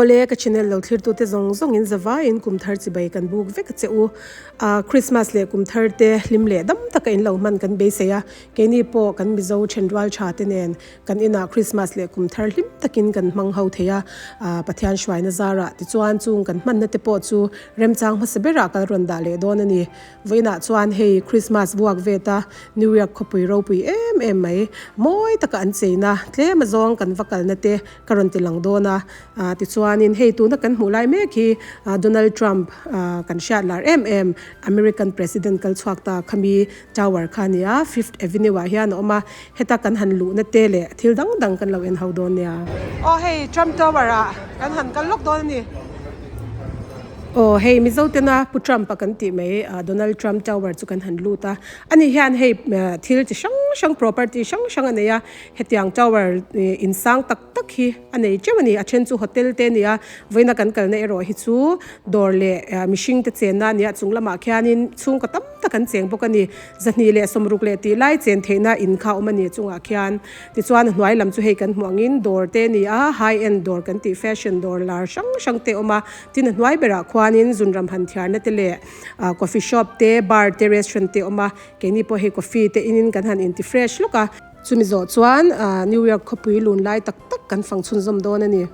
Awle, ka channel lo thlirtute zawng zawngin zavaiin kum thar chibai kan buk vek a che u. A Christmas leh kum thar te hlim leh dam taka in lo hman kan beisei a, keini pawh kan Mizo thenrual tha te nen kan inah Christmas leh kum thar hlim takin kan hmang ho thei a, Pathian hruaina zarah tichuan chung kan hmanna te pawh chu remchang hmasa berah kal rawn dah leh dawn a ni. Vawiinah chuan hei Christmas vuak vet a New York khawpui ropui em em mai mawi taka an cheina tlem azawng kan va kalna te ka rawn ti lang dawn a. Tichuanin hei tuna kan hmuh lai mek hi Donald Trump kan hriat lar em em American President kal chhuak ta khami tower kha a ni a, Fifth Avenue ah hian a awm a, heta kan han luhna te leh thil dang dang kan lo en ho dawn nia. Aw hei Trump Tower ah kan han kal lawk dawn a ni. Aw hei Mizo tena Pu Trump a kan tih mai Donald Trump Tower chu kan han lut a, ani hian hei thil chi hrang hrang property hrang hrang a nei a, hetiang tower insang tak tak hi a nei teuh a ni, a then chu hotel te a ni a, vawiina kan kalna erawh hi chu dawr leh mihring te chenna a ni a, chung lamah khianin chhungkaw tam tak an cheng bawk a ni, 260 leh tih lai chen theihna in kha a awm a ni chungah khian. Tichuan a hnuai lam chu hei kan hmuh angin dawr te a ni a, high end dawr kan tih fashion dawr lar hrang hrang te a awm a, tin a hnuai berah khuanin zunram han thiarna te leh coffee shop te bar te restaurant te a awm a, keini pawh hei coffee te inin kan han inti fresh lawk a. Chumi zawh chuan New York khawpui lun lai tak tak kan fang chhunzawm dawn a ni.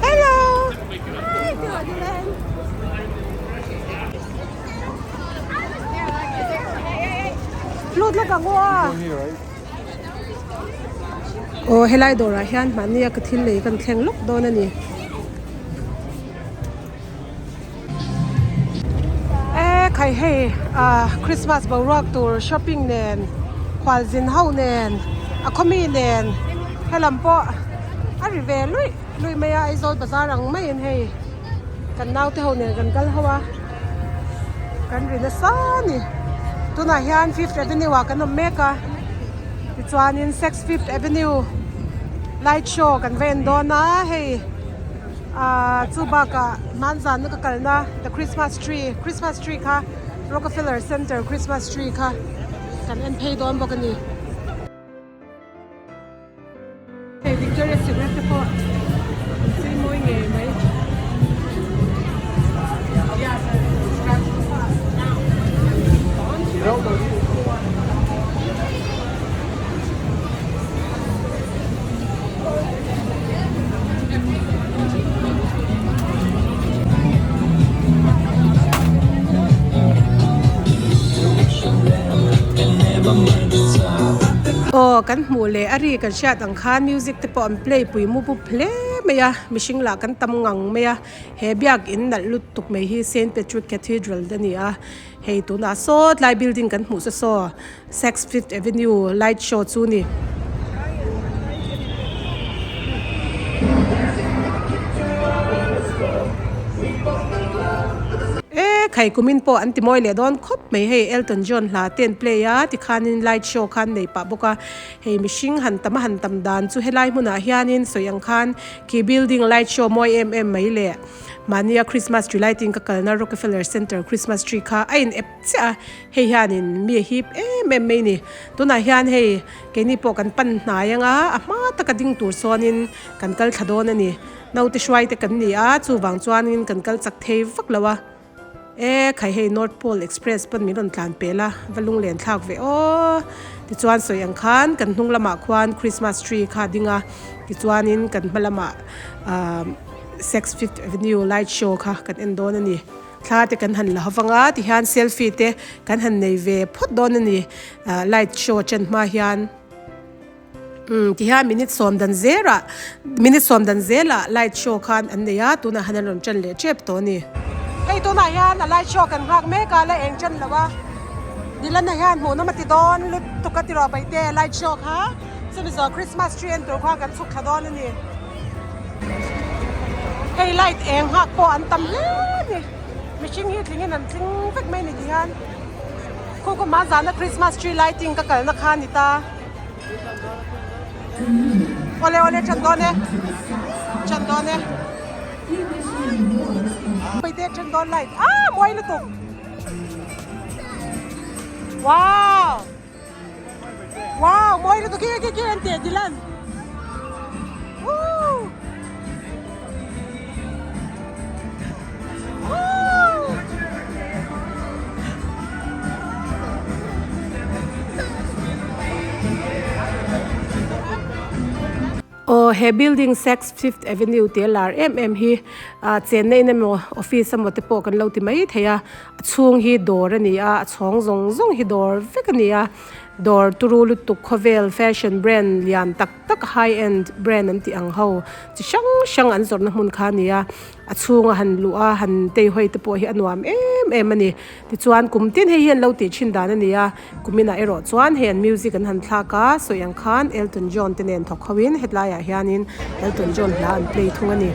Hello! Lut lawk ang aw a. Aw helai dawrah hian mahnia ka thil lei kan thleng lawk dawn a ni. E khai hei ah Christmas boruak tur shopping nen khualzin ho nen a khawmi nen helam pawh a ri ve luih luih mai a Aizawl bazar ang maiin hei kan naute ho nen kan kal ho a kan ri nasa a ni tunah hian Fifth Avenue ah kan awm mek a tichuanin Saks Fifth Avenue light show kan va en dawn a hei. Ahh chu bakah hmanzan ka kalna the christmas tree christmas tree kha Rockefeller center christmas tree kha kan en phei dawn bawk a ni. Hei Victoria Secret te pawh an chei mawi ngei mai. Aw kan hmuh leh a ri kan hriat ang khan music te pawh an play pui mup up hle mai a mihring lah kan tam ngang mai a he biakin nalh lutuk mai hi Saint Patrick Cathedral a ni a hei tunah saw tlai building kan hmuh saw saw. Saks Fifth Avenue light show chu ni. E khai kumin pawh an ti mawi leh dawn khawp mai hei Elton John hla te an play a tikhanin light show khan nei pah bawk a hei mihring han tam a han tam dan chu helai hmunah hianin sawi ang khan khi building light show mawi em em mai leh mahnia Christmas tree lighting ka kalna Rockefeller Center Christmas tree kha a in ep chiah a. Hei hianin mi a hip em em mai ni. Tunah hian hei keini pawh kan pan hnai anga a hma taka ding tur sawnin kan kal thla dawn a ni. Naute hruai te kan ni a, chuvang chuanin kan kal chak thei vak lo a. E khai hei North Pole Express pawn min rawn tlan pel a, va lunglen thlak ve aw. Tichuan sawi ang khan kan hnung lamah khuan Christmas tree kha a ding a, tichuanin kan hma lamah ahh Saks Fifth Avenue light show kha kan en dawn a ni. Thla te kan han la ho vang a tihian selfie te kan han nei ve phawt dawn a ni ah light show chen hma hian umm tihian minute sawm dan zerah minute sawm dan zelah light show khan an nei a tunah han an rawn ṭan leh ṭep tawh a ni. Hei tunah hian a light show kan nghak mek a la eng ṭan lo a Dilana hian hmuhnawm a ti dawn lutuk a ti rawh paihte light show kha chumi zawh Christmas tree en tur kha kan chhuk thla dawn a ni. Hei light eng nghak pawh an tam hle a ni mihring hi tlingin an tling vek mai a ni tihian khu khu hma zana christmas tree lighting ka kalna kha a ni ta awle awle tan dawn e tan dawn e. Paite atang dawn light ah mawi lutuk wow wow mawi lutuk khi khi khi an tih Dylan woo woo Aw he building Saks Fifth Avenue tih a lar em em hi ah chenna in emaw office emaw te pawh kan lo ti mai thei a a chhung hi dawr a ni a a chhawng zawng zawng hi dawr vek a ni a dawr turu lutuk khawvel fashion brand lian tak tak high end brand an tih ang ho chi hrang hrang an zawrhna hmun kha a ni a a chhunga han luh a han teihawi te pawh hi a nuam em em a ni tichuan kum tin hei hi an lo tih thin dan a ni a. Kuminah erawh chuan hei an music an han thlak a, sawi ang khan Elton John te nen thawk ho in hetlaiah hianin Elton John hla an play thung a ni.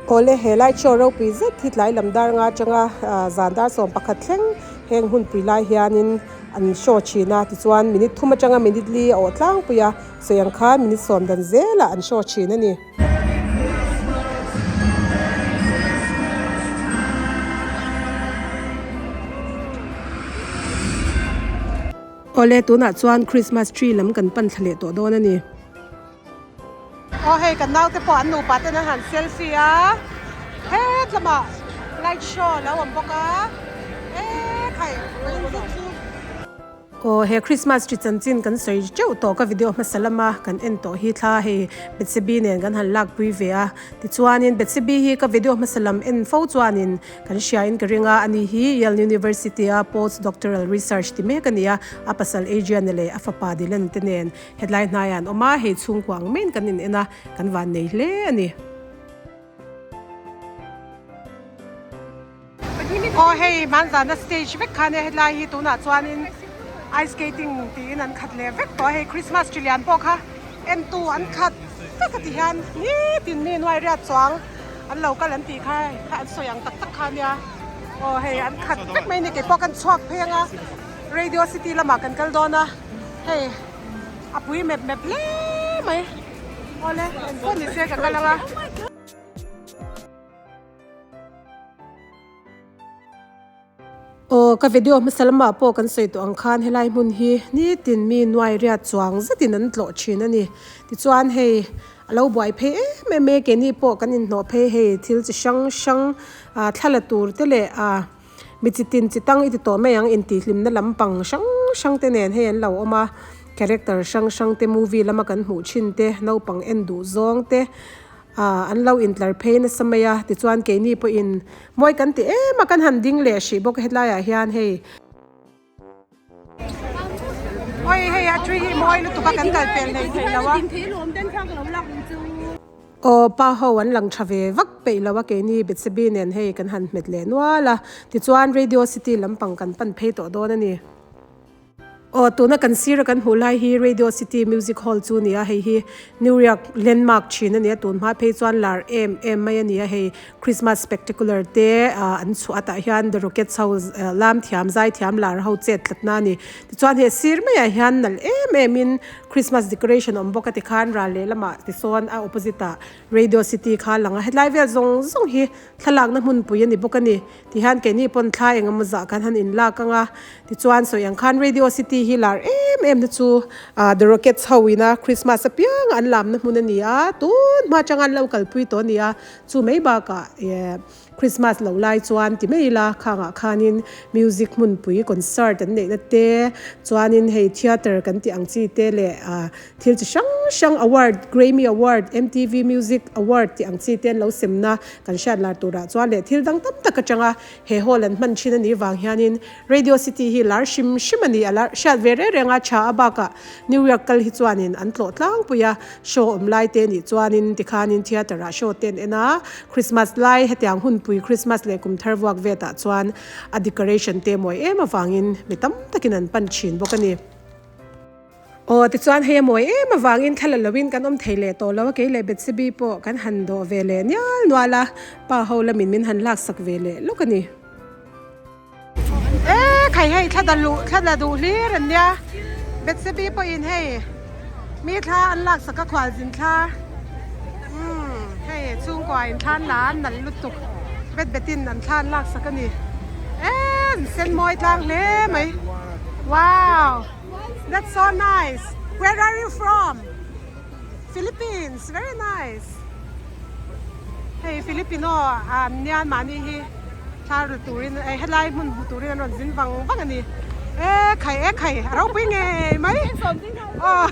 Awle he lai chaw ropui zet hi tlai lam dar nga atanga zan dar 11 thleng heng hunpui lai hianin an show thin a tichuan minute thum atanga minute li a awh tlangpui a sawi ang khan minute sawm dan zelah an show thin a ni. Awle tunah chuan Christmas tree lam kan pan thla leh tawh dawn a ni. Aw hei kan naute pawh an nupa ten an han selfie a het lamah light show a lo awm bawk a ekhai aw he Christmas tree chanchin kan sawi teuh tawh ka video hmasa lama kan en tawh hi thla hei Bethsebi nen kan han lak pui ve a tichuanin Bethsebi hi ka video hmasa lam en fo chuanin kan hria in ka ring a ani hi Yale University a post doctoral research ti mek a ni a a pasal Adrian-a leh a fapa Dylan te nen Hetlai hnaiah an awm a, hei chhungkua ang maiin kan in en a, kan van nei hle a ni. Aw hei hmanzana stage vek khan e hetlai hi tunah chuanin ice skating tiin an khat leh vek tawh a, hei Christmas tree lian pawh kha entu an khat vek a ti hian nitin mi nuai riat chuang an lo kal an tih kha an sawi ang tak tak kha ania aw hei an khat vek mai a ni keipawh kan chhuak phei anga Radio City lamah kan kal dawn a. Hei a pui mep mep hle mai awle engpawh ni se ka kal ang a. Aw ka video hmasa lamah pawh kan sawi tawh ang khan helai hmun hi nitin mi nuai riat chuang zetin an tlawh thin a ni tichuan hei a lo buai phei em em e keini pawh kan inhnawh phei hei thil chi hrang hrang ah thla la tur te leh ah. Mi chi tin chi tang i ti tawh mai ang intihhlimna lampang hrang hrang te nen hei an lo awm a character hrang hrang te movie lama kan hmuh thin te naupang en duh zawng te ah an lo intlar phei nasa mai a tichuan keini pawhin mawi kan ti em a kan han ding leh hrih bawk a hetlaiah hian hei. Oi hei a tree hi mawi lutuk a kan kal pel nei thei lo a. Aw pa ho an lang tha ve vak peih lo a keini Bethsebi nen hei kan han hmet leh nual a tichuan Radio City lampang kan pan phei tawh dawn a ni. Aw tuna kan sir a kan hmuh lai hi Radio City Music Hall chu a ni a hei hi New York landmark thin a ni a tun hma phei chuan lar em em mai a ni a hei Christmas spectacular te an chhuah tah hian the rockets ho lam thiam zai thiam lar ho chet tlatna a ni tichuan he sir maiah hian nalh em em in Christmas decoration awm bawk a tikhan ral lehlamah tisawn a opposite ah Radio City kha a lang a hetlai vel zawng zawng hi thlalakna hmunpui a ni bawk a ni tihian keini pawn thla eng emaw zah khan han inlak ang a tichuan sawi ang khan Radio City hi lar em em na chu ah the rockets ho ina Christmas apiang an lamna hmun a ni a tun hma atanga an lo kalpui tawh a ni a. Chu mai bakah eh Christmas lo lai chuan ti mai ila khangah khanin music hmunpui concert an neihna te chuanin hei theatre kan tih ang chi te leh ah thil chi hrang hrang award Grammy award MTV music award tih ang chi te an lo semna kan hriat lar turah chuan leh thil dang tam tak atanga he hall an hman thin a nih vang hianin Radio City hi lar hrim hrim a ni a lar hriat ve reng reng a tha a bakah New York kal hi chuanin an tlawh tlangpui a, show awm lai te nih chuanin tikhanin theatre ah show te an en a, Christmas lai hetiang hunpui Christmas leh kum thar vuak vetah chuan a decoration te mawi em avangin mi tam takin an pan thin bawk a ni. Aw tichuan hei a mawi em avangin thla la loin kan awm thei leh tawh lo a, kei leh Bethsebi pawh kan han dawh ve leh nial nual a, pa ho lamin min han laksak ve leh lawk a ni. khai hei thla da luh thla la duh hlir an nia Betsebi pawhin hei mi thla an lak sak a khualzin thla umm hei chhungkua in thla an la a nalh lutuk bet betin an thla an lak sak a ni eee sen mawi tlang hle mai wow that's so nice where are you from Philippines very nice hei Filipino an nia mahni hi thla ru turin eh helai hmun hmu turin an rawn zin vang vang a ni e khai e khai a ropui ngei mai aw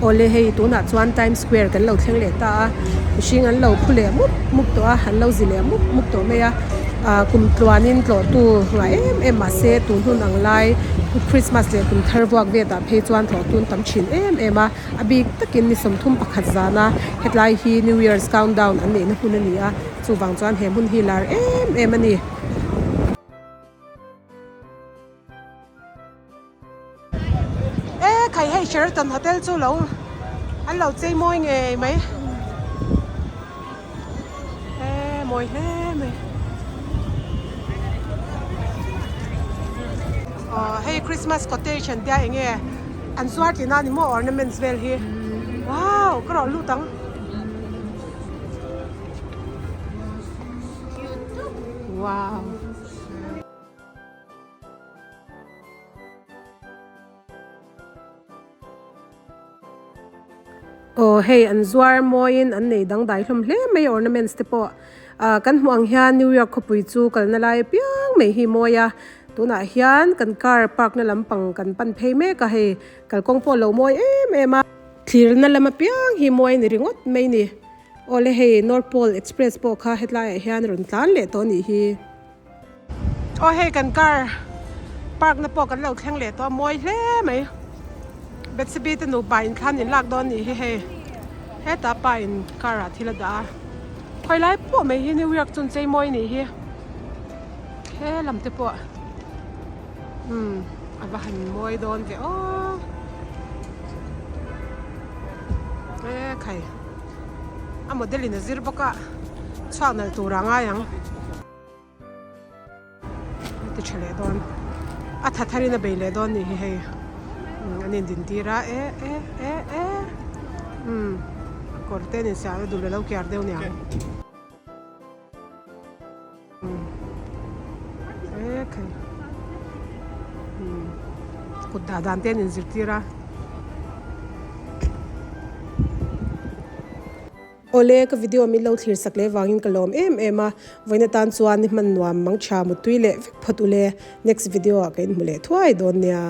Awle hei tunah chuan Times Square kan lo thleng leh ta a mihring an lo phu leh mup mup tawh a an lo zi leh mup mup tawh mai a ah kum tluanin tlawhtu nghah em em mahse tun hun ang lai Christmas leh kum thar vuak vet ah phei chuan tlawhtun tam thin em em a a bik takin ni 30 pakhat zana hetlai hi New Year's countdown an neihna hun a ni a chuvang chuan he hmun hi lar em em a ni. E khai hei Sheraton hotel chu lo an lo chei mawi ngei mai e mawi hle mai aw hei Christmas cottage an tia enge an zuar tihna a ni maw ornaments vel hi wow ka rawh lut ang. Wow. Aw hei an zuar mawiin an nei dangdai hlawm hle mai ornaments te pawh ah kan hmuh ang hian New York khawpui chu kalna lai apiang mai hi mawi a tunah hian kan car park na lampang kan pan phei mek a hei kalkawng pawh a lo mawi em em a thlirna lam apiang hi mawi a ni ringawt mai ni awle hei North Pole Express pawh kha hetlaiah hian rawn tlan leh tawh a nih hi. Aw hei kan car park na pawh kan lo thleng leh tawh a mawi hle mai Bethseby te nupa in thlan in lak dawn nih hi hei hetah pa in car ah thil a dah a khawi lai pawh mai hi New York chu an chei mawi nih hi he lam te pawh umm a va han mawi dawn ve aw e khai a model in a zir bawk a chhuak nalh tur ah ngai ang. Ti tha leh dawn a tha thar in a bei leh dawn nih hi hei an in din tir a e e e e umm a kawr te an insiam a dul alo kiar deuh niang umm e khai umm kut dah dan te an inzirtir a. Awle, ka video min lo thlir sak leh vangin ka lawm em em a, vawiin atan chuan ni hman nuam mangtha muttui leh vek phawt ule, next video ah ka inhmu leh thuai dawn nia.